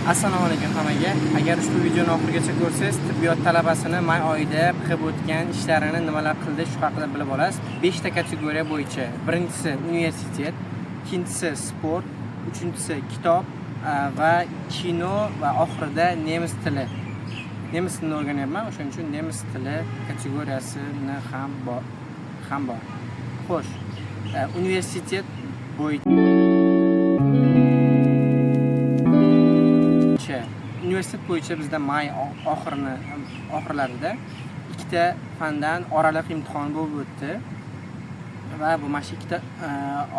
Assalomu alaykum hammaga. Agar ushbu videoni oxirigacha ko'rsangiz, tibbiyot talabasini may oyida qilib o'tgan ishlarini, nimalar qildi, shu haqida bilib olasiz. 5 ta kategoriya bo'yicha. Birinchisi universitet, ikkinchisi sport, uchinchisi kitob va kino va oxirida nemis tili. Nemis tilini o'rganyapman, o'shaning uchun nemis tili kategoriyasini ham bor. Xo'sh, universitet bo'yicha bizda may oxirlarida ikkita fandan oraliq imtihon bo'lib o'tdi va bu mana shu ikkita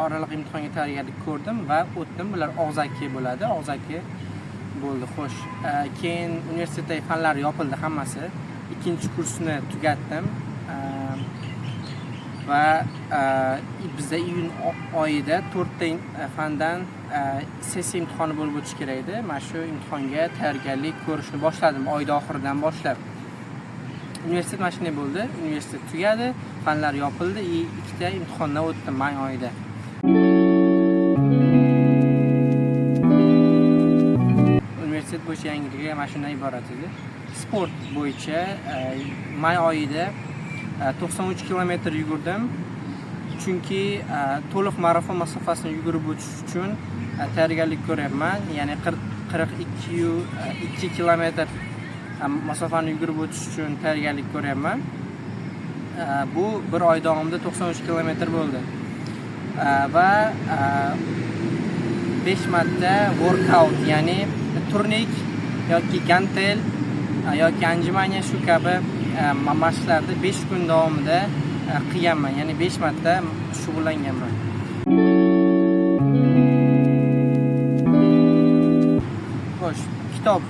oraliq imtihonga tayyorgarlik ko'rdim va o'tdim. Bular og'zaki bo'ladi, og'zaki bo'ldi. Xo'sh, keyin universitetdagi fanlar yopildi hammasi. Ikkinchi kursni tugatdim. Va bizda iyun oyida to'rtta fandan sessiya imtihoni bo'lib o'tishi kerak edi. Mana shu imtihonga tayyorgarlik ko'rishni boshladim oyda oxiridan boshlab. Universitet mana shunday bo'ldi. Universitet tugadi, fanlar yopildi, и ikkita imtihondan o'tdim may oyida. Universitet bo'yicha yangiliklar mana shundan iborat edi. Sport bo'yicha may oyida 93 kilometr yugurdim. Chunki to'liq marafon masofasini yugurib o'tish uchun tayyorgarlik ko'ryapman. Ya'ni 42,2 kilometr masofani yugurib o'tish uchun tayyorgarlik ko'ryapman. Bu bir oy davomida 93 kilometr bo'ldi. Va 5 marta workout, ya'ni turnik yoki gantel yoki отжимания, shu kabi mashqlarni 5 kun davomida qilganman, ya'ni 5 marta shug'ullanganman. Xo'sh, kitob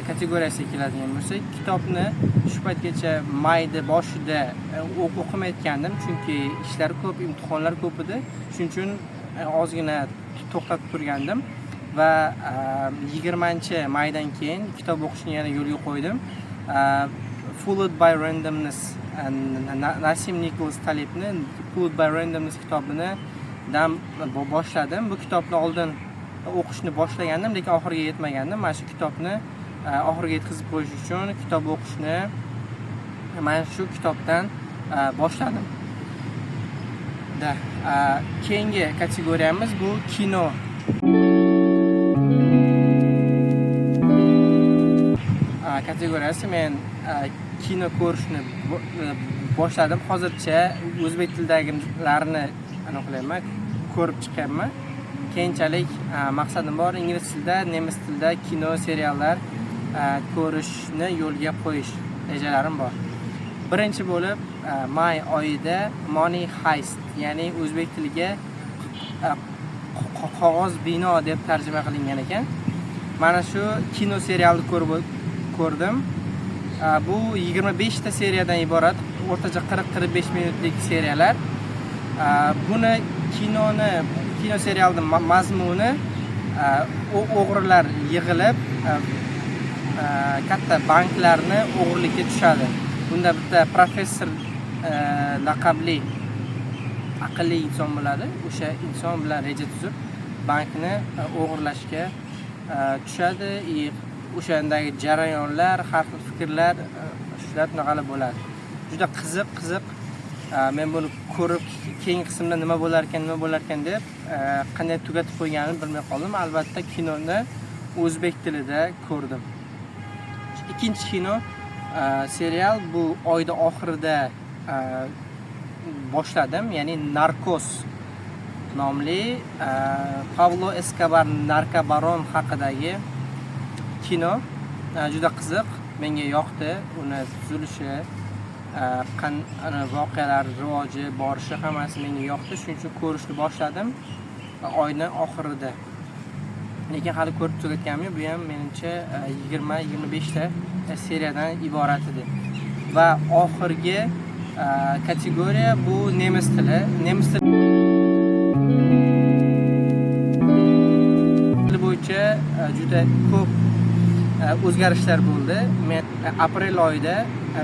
kategoriyasiga keladigan bo'lsak, kitobni shu paytgacha mayda boshida o'qimayotgandim, chunki ishlar ko'p, imtihonlar ko'p edi. Shuning uchun ozgina to'xtatib turgandim va 20 maydan keyin kitob o'qishni yana yo'lga qo'ydim. Fooled by Randomness, Nassim Nikolas Talebni Fooled by Randomness kitobini dan boshladim. Bu kitobni oldin o'qishni boshlagandim, lekin oxiriga yetmagandim. Mana shu kitobni oxiriga yetkazib qo'yish uchun kitob o'qishni mana shu kitobdan boshladim. Да, keyingi kategoriyamiz bu kino kategoriyasi. Men kino ko'rishni boshladim. Hozircha o'zbek tilidagilarni anaqa qilyapman, ko'rib chiqyapman. Keyinchalik maqsadim bor, ingliz tilida, nemis tilida kino, seriallar ko'rishni yo'lga qo'yish rejalarim bor. Birinchi bo'lib may oyida Money Heist, ya'ni o'zbek tiliga Qog'oz bino deb tarjima qilingan ekan. Mana shu kino serialni ko'rdim. Bu 25 ta seriyadan iborat, o'rtacha 40-45 minutlik seriyalar. Buni kino serialni mazmuni o'g'rilar yig'ilib katta banklarni o'g'irlikka tushadi. Bunda bitta professor laqabli aqlli inson bo'ladi. O'sha inson bilan reja tuzib, bankni o'g'irlashga tushadi и o'shandagi jarayonlar, har xil fikrlar, shular shunaqalar bo'ladi. Juda qiziq, qiziq. Men buni ko'rib, keyingi qismda nima bo'lar ekan, nima bo'lar ekan deb qanday tugatib qo'yganimni bilmay qoldim. Albatta, kinoni o'zbek tilida ko'rdim. Ikkinchi kino serial bu oyda oxirida boshladim, ya'ni Narkos nomli Pablo Eskobar narkobaron haqidagi kino. Juda qiziq, menga yoqdi. Uni tuzilishi, voqealar rivoji borishi, hammasi menga yoqdi. Shuning uchun ko'rishni boshladim oyni oxirida. Lekin hali ko'rib tugatganim yo'q. Bu ham menimcha 20-25 ta seriyadan iborat edi. Va oxirgi kategoriya bu nemis tili. Nemis tili bo'yicha juda ko'p o'zgarishlar bo'ldi. Men aprel oyida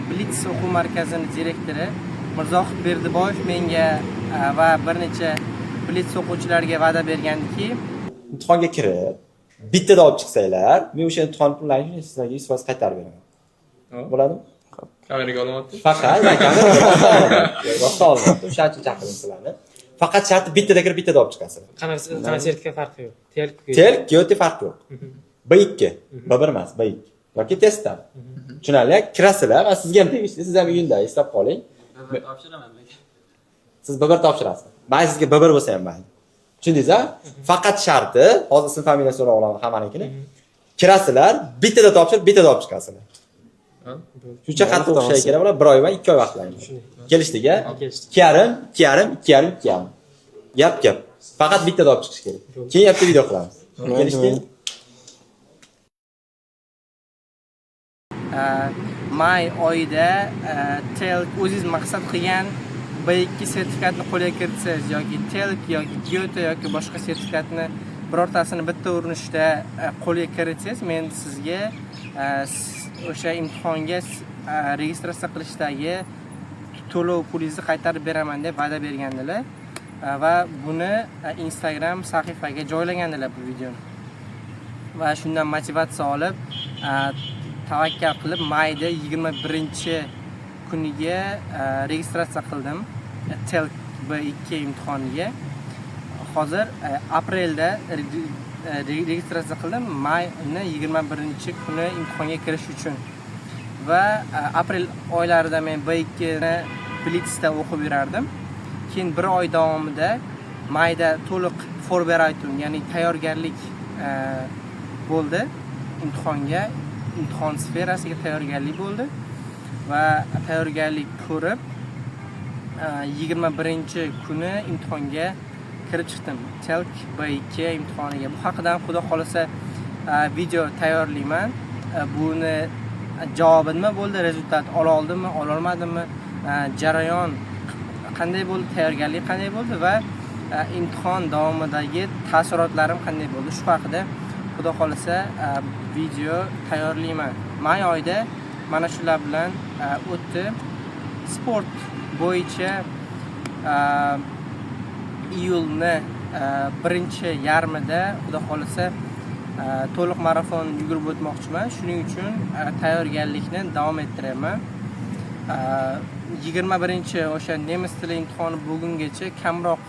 Blitz o'quv markazini direktori Mirzohid Berdiboyev menga va bir necha Blitz o'quvchilariga va'da bergandiki, imtihonga kirib Bittada olib chiqsanglar, men o'sha imtihon pullarini sizlarga 100% qaytarib beraman. Bo'ladimi? Kameraga olyapti. Faqat man kameraga rosta olmayapti. O'shaning uchun chaqirdim sizlarni. Faqat sharti bittada kirib, bittada olib chiqasizlar. Qanaqa sertifikat farqi yo'q. Telk. Telk, Goethe farqi yo'q. B2, B1 emas, B2. Yoki testdan. Tushunarli? Kirasizlar, va sizga ham tegishli, siz ham iyunda eslab qoling. B1 topshiraman lekin. Siz B1 topshirasiz. Mayli, sizga B1 bo'lsa ham mayli. Tushundingiz a? Faqat sharti, hozir ism familiya so'rab olaman hammanikini. Kirasizlar, bittada topshirib, bittada olib chiqasizlar. Shuncha qattiq o'qishlar kerak bo'ladi, 1 oy va 2 oy vaqtlaring. Kelishdik a? Kelishdik. 2,5, 2,5, 2,5, 2,5. Gap gap. Faqat bittada olib chiqish kerak. Keyin bitta video qilamiz. Kelishdik? May oyida Telk o'zingiz maqsad qilgan B2 sertifikatni qo'lga kiritsangiz yoki Telk yoki Goethe yoki boshqa sertifikatni birortasini bitta urinishda qo'lga kiritsangiz, men sizga o'sha imtihonga registratsiya qilishdagi to'lov pulingizni qaytarib beraman deb va'da bergandilar. Va buni Instagram sahifaga joylagandilar bu videoni. Va shundan motivatsiya olib, tavakkal qilib mayda 21-kuniga registratsiya qildim Telk B2 imtihoniga. Hozir aprelda registratsiya qildim, mayni 21-kuni imtihonga kirish uchun. Va aprel oylarida men B2ni Blitzda o'qib yurardim. Keyin bir oy davomida mayda to'liq Vorbereitung, ya'ni tayyorgarlik bo'ldi imtihonga, imtihon sferasiga tayyorgarlik bo'ldi va tayyorgarlik ko'rib 21-kuni imtihonga kirib chiqdim. Telk B2 imtihoniga. Bu haqida ham xudo xolasa video tayyorlayman. Buni javobi nima bo'ldi, rezultat ola oldimmi, ola olmadimmi, jarayon qanday bo'ldi, tayyorgarlik qanday bo'ldi va imtihon davomidagi taassurotlarim qanday bo'ldi. Shu haqida xudo xolasa video tayyorlayman. May oyida mana shular bilan o'tdi. Sport bo'yicha iyulni birinchi yarmida xudo xolasa to'liq marafon yugurib o'tmoqchiman. Shuning uchun tayyorgarlikni davom ettiryapman. 21 o'sha nemis tili imtihoni bo'lgungacha kamroq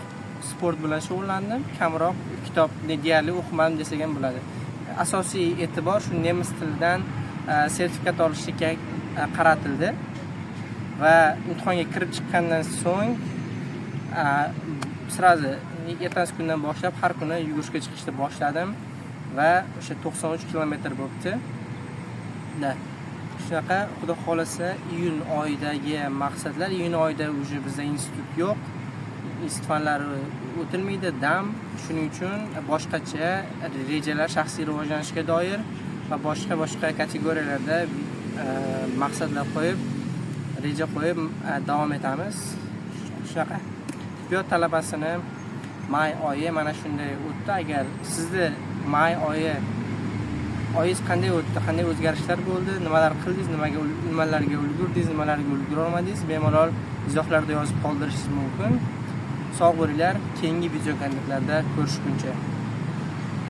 sport bilan shug'ullandim, kamroq kitobni deyarli o'qimadim desak ham bo'ladi. Asosiy e'tibor shu nemis tilidan sertifikat olishga qaratildi va imtihonga kirib chiqqandan so'ng сразу ertasi kundan boshlab har kuni yugurishga chiqishni boshladim va o'sha 93 kilometr bo'libdi. Da. Shunaqa xudo xolasa iyun oyidagi maqsadlar. Iyun oyida уже bizda institut yo'q. Institut fanlari o'tilmaydi, dam. Shuning uchun boshqacha rejalar, shaxsiy rivojlanishga doir va boshqa-boshqa kategoriyalarda maqsadlar qo'yib, reja qo'yib davom etamiz. Shunaqa. Tibbiyot talabasini may oyi mana shunday o'tdi. Agar sizni may oyingiz qanday o'tdi, qanday o'zgarishlar bo'ldi, nimalar qildingiz, nimalarga ulgurdingiz, nimalarga ulgura olmadingiz, bemalol izohlarda yozib qoldirishingiz mumkin. Sog' bo'linglar, keyingi video kontentlarda ko'rishguncha.